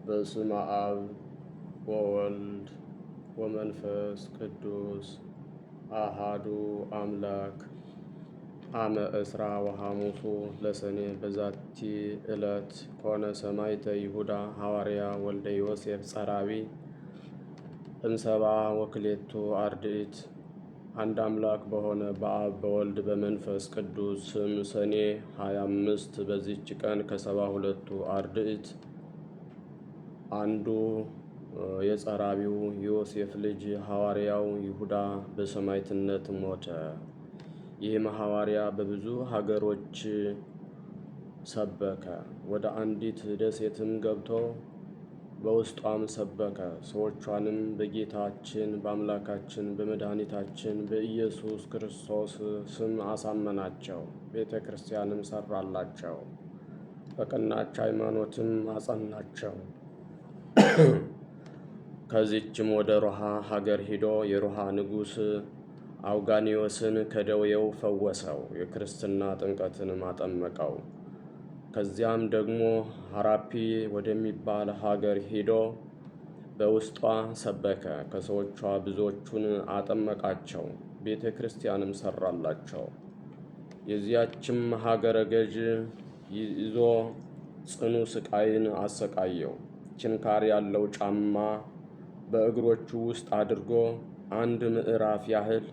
በስመ አብ ወወልድ ወመንፈስ ቅዱስ አሃዱ አምላክ። አመ 20 ወኃሙሱ ለሰኔ በዛቲ ዕለት ኮነ ሰማዕተ ይሁዳ ሐዋርያ ወልደ ዮሴፍ ጸራቢ እምሰብዓ ወክልኤቱ አርድእት። አንድ አምላክ በሆነ በአብ በወልድ በመንፈስ ቅዱስ ስም ሰኔ 25 በዚች ቀን ከ72ቱ አርድእት አንዱ የጸራቢው ዮሴፍ ልጅ ሐዋርያው ይሁዳ በሰማዕትነት ሞተ። ይህም ሐዋርያ በብዙ ሀገሮች ሰበከ። ወደ አንዲት ደሴትም ገብቶ በውስጧም ሰበከ። ሰዎቿንም በጌታችን በአምላካችን በመድኃኒታችን በኢየሱስ ክርስቶስ ስም አሳመናቸው። ቤተ ክርስቲያንም ሰራላቸው። በቀናች ሃይማኖትም አጸናቸው። ከዚችም ወደ ሮሃ ሀገር ሂዶ የሮሃ ንጉሥ አውጋኒዮስን ከደዌው ፈወሰው፣ የክርስትና ጥምቀትንም አጠመቀው። ከዚያም ደግሞ ሐራፒ ወደሚባል ሀገር ሂዶ በውስጧ ሰበከ። ከሰዎቿ ብዙዎቹን አጠመቃቸው፣ ቤተ ክርስቲያንም ሰራላቸው። የዚያችም ሀገረ ገዥ ይዞ ጽኑ ስቃይን አሰቃየው። ችንካር ያለው ጫማ በእግሮቹ ውስጥ አድርጎ አንድ ምዕራፍ ያህል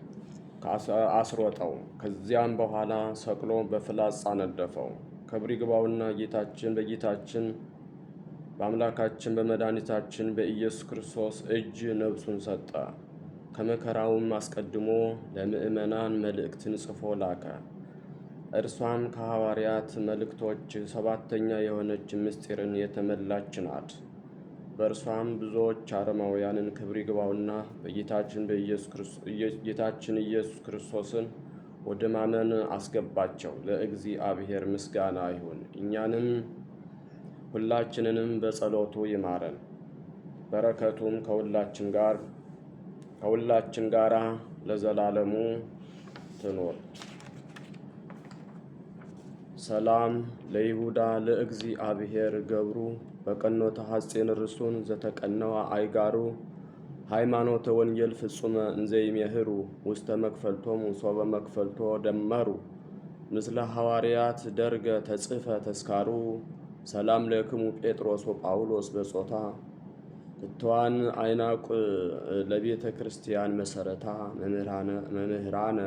አስሮጠው። ከዚያም በኋላ ሰቅሎ በፍላጻ ነደፈው። ክብር ይግባውና ጌታችን በጌታችን በአምላካችን በመድኃኒታችን በኢየሱስ ክርስቶስ እጅ ነፍሱን ሰጠ። ከመከራውም አስቀድሞ ለምዕመናን መልእክትን ጽፎ ላከ። እርሷም ከሐዋርያት መልእክቶች ሰባተኛ የሆነች ምስጢርን የተመላች ናት። በእርሷም ብዙዎች አረማውያንን ክብር ይግባውና በጌታችን ኢየሱስ ክርስቶስን ወደ ማመን አስገባቸው። ለእግዚአብሔር ምስጋና ይሁን። እኛንም ሁላችንንም በጸሎቱ ይማረን። በረከቱም ከሁላችን ጋራ ለዘላለሙ ትኖር። ሰላም ለይሁዳ ለእግዚአብሔር ገብሩ በቀኖተ ሐፄን ርሱን ዘተቀነወ አይጋሩ ሃይማኖተ ወንጌል ፍጹመ እንዘይሜህሩ ውስተ መክፈልቶሙ ሶበ መክፈልቶ ደመሩ ምስለ ሐዋርያት ደርገ ተጽፈ ተስካሩ። ሰላም ለክሙ ጴጥሮስ ወጳውሎስ በጾታ እትዋን አይናቅ ለቤተ ክርስቲያን መሰረታ መምህራነ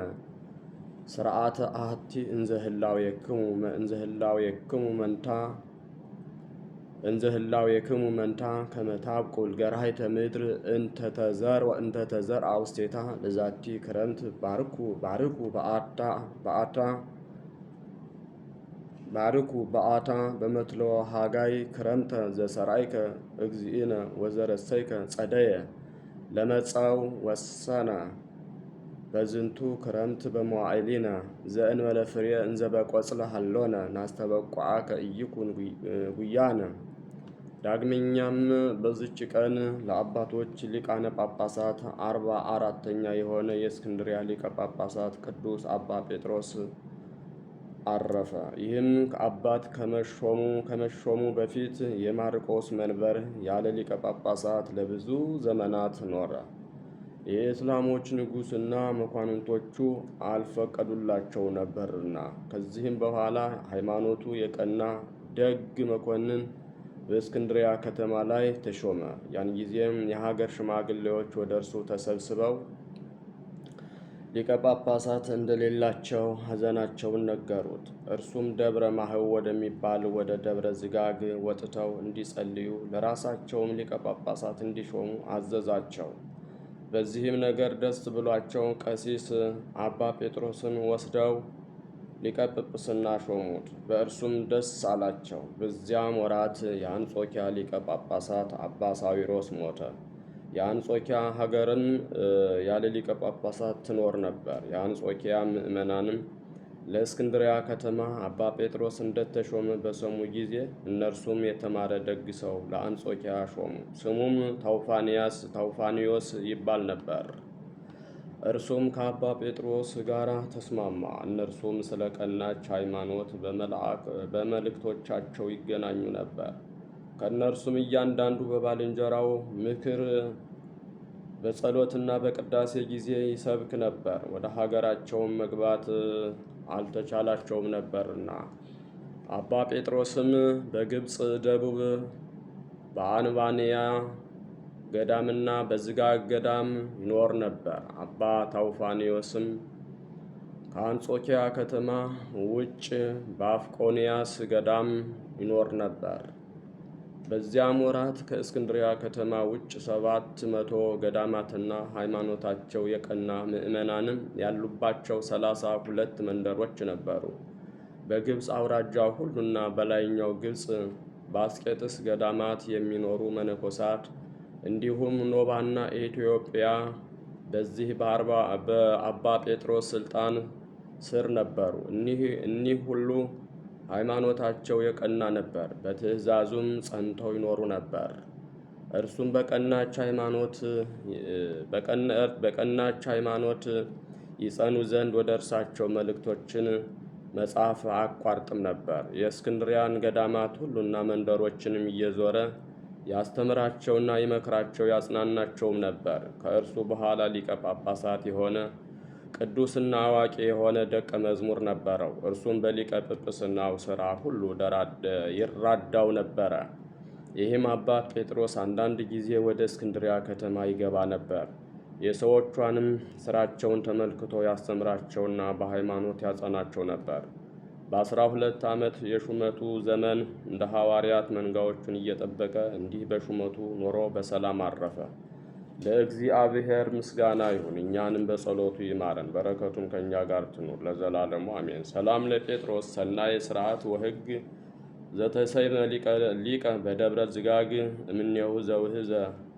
ስርዓተ አሐቲ እንዘ ህላዌክሙ መንታ ከመ ታብቁል ገራህተ ምድር እንተተዘር አውስቴታ ለዛቲ ክረምት ባርኩ ባርኩ በአታ ባርኩ በአታ በመትሎ ሃጋይ ክረምተ ዘሰራይከ እግዚእነ ወዘረሰይከ ጸደየ ለመጻው ወሰነ በዝንቱ ክረምት በመዋዕሊነ ዘእንበለ ፍሬ እንዘ በቆጽለ ሀሎነ ናስተበቋዐከ ኢይኩን ጉያነ። ዳግመኛም በዚች ቀን ለአባቶች ሊቃነ ጳጳሳት 44ኛ የሆነ የእስክንድርያ ሊቀ ጳጳሳት ቅዱስ አባ ጴጥሮስ አረፈ። ይህም ከአባት ከመሾሙ በፊት የማርቆስ መንበር ያለ ሊቀ ጳጳሳት ለብዙ ዘመናት ኖረ። የእስላሞች ንጉሥና መኳንንቶቹ አልፈቀዱላቸው ነበርና። ከዚህም በኋላ ሃይማኖቱ የቀና ደግ መኮንን በእስክንድሪያ ከተማ ላይ ተሾመ። ያን ጊዜም የሀገር ሽማግሌዎች ወደ እርሱ ተሰብስበው ሊቀ ጳጳሳት እንደሌላቸው ሐዘናቸውን ነገሩት። እርሱም ደብረ ማህው ወደሚባል ወደ ደብረ ዝጋግ ወጥተው እንዲጸልዩ ለራሳቸውም ሊቀ ጳጳሳት እንዲሾሙ አዘዛቸው። በዚህም ነገር ደስ ብሏቸው ቀሲስ አባ ጴጥሮስን ወስደው ሊቀ ጵጵስና ሾሙት። በእርሱም ደስ አላቸው። በዚያም ወራት የአንጾኪያ ሊቀ ጳጳሳት አባ ሳዊሮስ ሞተ። የአንጾኪያ ሀገርም ያለ ሊቀ ጳጳሳት ትኖር ነበር። የአንጾኪያ ምዕመናንም ለእስክንድሪያ ከተማ አባ ጴጥሮስ እንደተሾመ በሰሙ ጊዜ እነርሱም የተማረ ደግ ሰው ለአንጾኪያ ሾሙ። ስሙም ታውፋንያስ ታውፋኒዮስ ይባል ነበር። እርሱም ከአባ ጴጥሮስ ጋር ተስማማ። እነርሱም ስለ ቀናች ሃይማኖት በመልእክቶቻቸው ይገናኙ ነበር። ከእነርሱም እያንዳንዱ በባልንጀራው ምክር በጸሎትና በቅዳሴ ጊዜ ይሰብክ ነበር። ወደ ሀገራቸውም መግባት አልተቻላቸውም ነበርና። አባ ጴጥሮስም በግብፅ ደቡብ በአንባንያ ገዳምና በዝጋግ ገዳም ይኖር ነበር። አባ ታውፋኒዮስም ከአንጾኪያ ከተማ ውጭ በአፍቆንያስ ገዳም ይኖር ነበር። በዚያም ወራት ከእስክንድሪያ ከተማ ውጭ 700 ገዳማትና ሃይማኖታቸው የቀና ምዕመናንም ያሉባቸው 32 መንደሮች ነበሩ። በግብፅ አውራጃ ሁሉና በላይኛው ግብፅ በአስቄጥስ ገዳማት የሚኖሩ መነኮሳት እንዲሁም ኖባና ኢትዮጵያ በዚህ በአባ ጴጥሮስ ስልጣን ስር ነበሩ። እኒህ ሁሉ ሃይማኖታቸው የቀና ነበር፣ በትእዛዙም ጸንተው ይኖሩ ነበር። እርሱም በቀናች ሃይማኖት ይጸኑ ዘንድ ወደ እርሳቸው መልእክቶችን መጽሐፍ አያቋርጥም ነበር። የእስክንድሪያን ገዳማት ሁሉና መንደሮችንም እየዞረ ያስተምራቸውና ይመክራቸው ያጽናናቸውም ነበር። ከእርሱ በኋላ ሊቀ ጳጳሳት የሆነ ቅዱስና አዋቂ የሆነ ደቀ መዝሙር ነበረው። እርሱም በሊቀ ጵጵስናው ሥራ ሁሉ ይራዳው ነበረ። ይህም አባት ጴጥሮስ አንዳንድ ጊዜ ወደ እስክንድሪያ ከተማ ይገባ ነበር። የሰዎቿንም ስራቸውን ተመልክቶ ያስተምራቸውና በሃይማኖት ያጸናቸው ነበር። በ12 ዓመት የሹመቱ ዘመን እንደ ሐዋርያት መንጋዎቹን እየጠበቀ እንዲህ በሹመቱ ኖሮ በሰላም አረፈ። ለእግዚአብሔር ምስጋና ይሁን፣ እኛንም በጸሎቱ ይማረን፣ በረከቱም ከእኛ ጋር ትኑር ለዘላለሙ አሜን። ሰላም ለጴጥሮስ ሰናይ ስርዓት ወህግ ዘተሰይመ ሊቀ በደብረ ዝጋግ እምኔሁ ዘውህዘ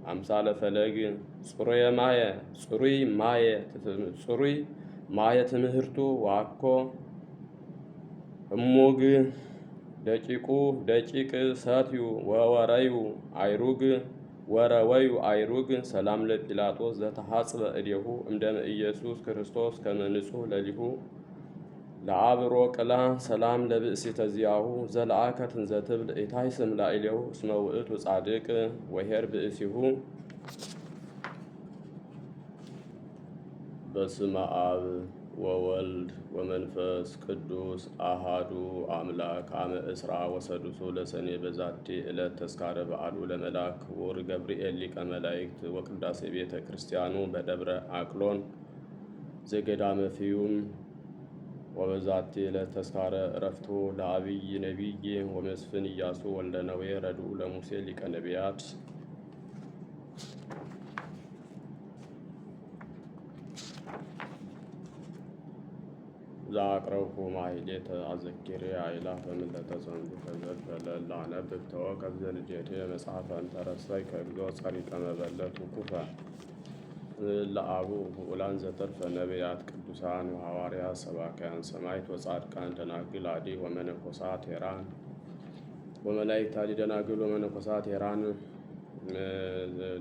አምሳለ ፈለግ ጽሩይ ማየ ትምህርቱ ዋኮ እሙግ ደቂቁ ደቂቅ ሰትዩ ወወረዩ አይሩግ ወረወዩ አይሩግ። ሰላም ለጲላጦስ ዘተሐጽበ እዴሁ እምደመ ኢየሱስ ክርስቶስ ከመ ንጹሕ ለሊሁ ለአብሮ ቅላ። ሰላም ለብእሲተ ዚአሁ ዘለአከት እንዘ ትብል ኢታይስም ላዕሌሁ እስመ ውእቱ ጻድቅ ወሄር ብእሲሁ። በስመ አብ ወወልድ ወመንፈስ ቅዱስ አሃዱ አምላክ። አመ 26 ለሰኔ በዛቲ ዕለት ተስካረ በዓሉ ለመልአክ ክቡር ገብርኤል ሊቀ መላእክት ወቅዳሴ ቤተ ክርስቲያኑ በደብረ አቅሎን ዘገዳመ ፍዩም። ወበዛቲ ዕለት ተስካረ ዕረፍቱ ለአብይ ነቢይ ወመስፍን ኢያሱ ወልደ ነዌ ረድኡ ለሙሴ ሊቀ ነቢያት። ዘአቅረብኩ ማሕሌተ አዘኪሬ አእላፈ ምለተ ጸንዱ ከዘልፈ ለእለ ተወከፍ ዘንዴቴ መጽሐፈ እንተረሳይ ከእግዚኦ ጸሪቀ መበለት ውኩፈ ለአቡ ብዑላን ዘተርፈ ነቢያት ቅዱሳን ወሐዋርያት ሰባክያን ሰማዕት ወጻድቃን ደናግል አዲ ወመነኮሳት ሄራን ወመላእክት አዲ ደናግል ወመነኮሳት ሄራን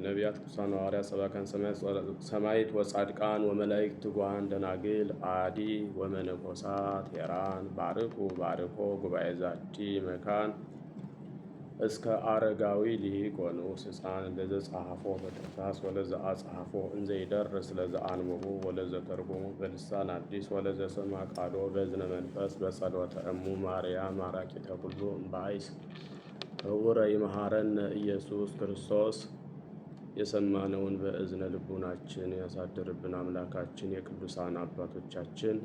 ነቢያት ቅዱሳን ሐዋርያት ሰባክያን ሰማዕት ወጻድቃን ወመላእክት ትጉሃን ደናግል አዲ ወመነኮሳት ሄራን ባርኩ ባርኮ ጉባኤ ዛቲ መካን እስከ አረጋዊ ልሂቅ ወንዑስ ሕፃን ለዘጸሐፎ በክርታስ ወለዘ አጽሐፎ እንዘ ይደርስ ለዘ አንብቦ ወለዘ ተርጎሙ በልሳን አዲስ ወለዘ ሰማ ቃሎ በዝነ መንፈስ በጸሎተ እሙ ማርያም ማራኪተ ኩሉ እምባይስ ህቡረ ይመሃረነ ኢየሱስ ክርስቶስ። የሰማነውን በእዝነ ልቡናችን ያሳድርብን። አምላካችን የቅዱሳን አባቶቻችን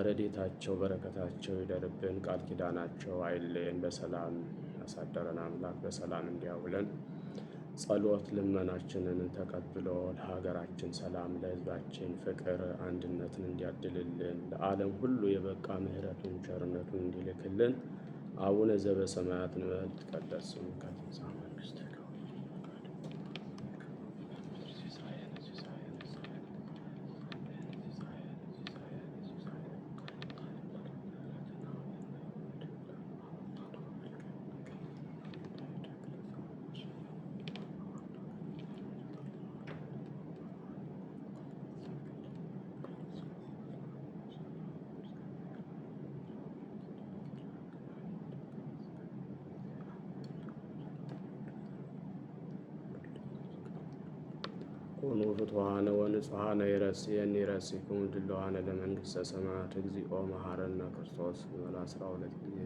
ረድኤታቸው በረከታቸው ይደርብን። ቃል ኪዳናቸው አይለየን። በሰላም ያሳደረን አምላክ በሰላም እንዲያውለን ጸሎት ልመናችንን ተቀብሎ ለሀገራችን ሰላም፣ ለሕዝባችን ፍቅር፣ አንድነትን እንዲያድልልን ለዓለም ሁሉ የበቃ ምሕረቱን ቸርነቱን እንዲልክልን አቡነ ዘበሰማያት ንበል። ይትቀደስ ስምከ ትምጻእ መንግሥትከ። ኩኑ ፍቱሐነ ወንጹሐነ ይረስየኒ ይረስይክሙ ድልዋነ ለመንግሥተ ሰማያት እግዚኦ መሐረነ ክርስቶስ እንበል 12 ጊዜ።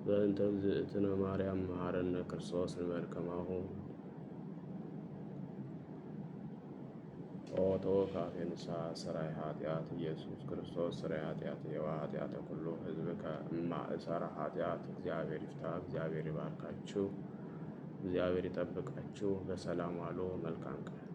በእንተ እግዝእትነ ማርያም መሐረነ ክርስቶስ እንበል ከማሁ። ኦ ተወካፌ ንስሐ ሠራይ ኃጢአት ኢየሱስ ክርስቶስ ስራይ ኃጢአት የዋ ኃጢአተ ኩሉ ሕዝብ ከማእሰረ ኃጢአት እግዚአብሔር ይፍታ። እግዚአብሔር ይባርካችሁ። እግዚአብሔር ይጠብቃችሁ። በሰላም ዋሉ። መልካም ቀን።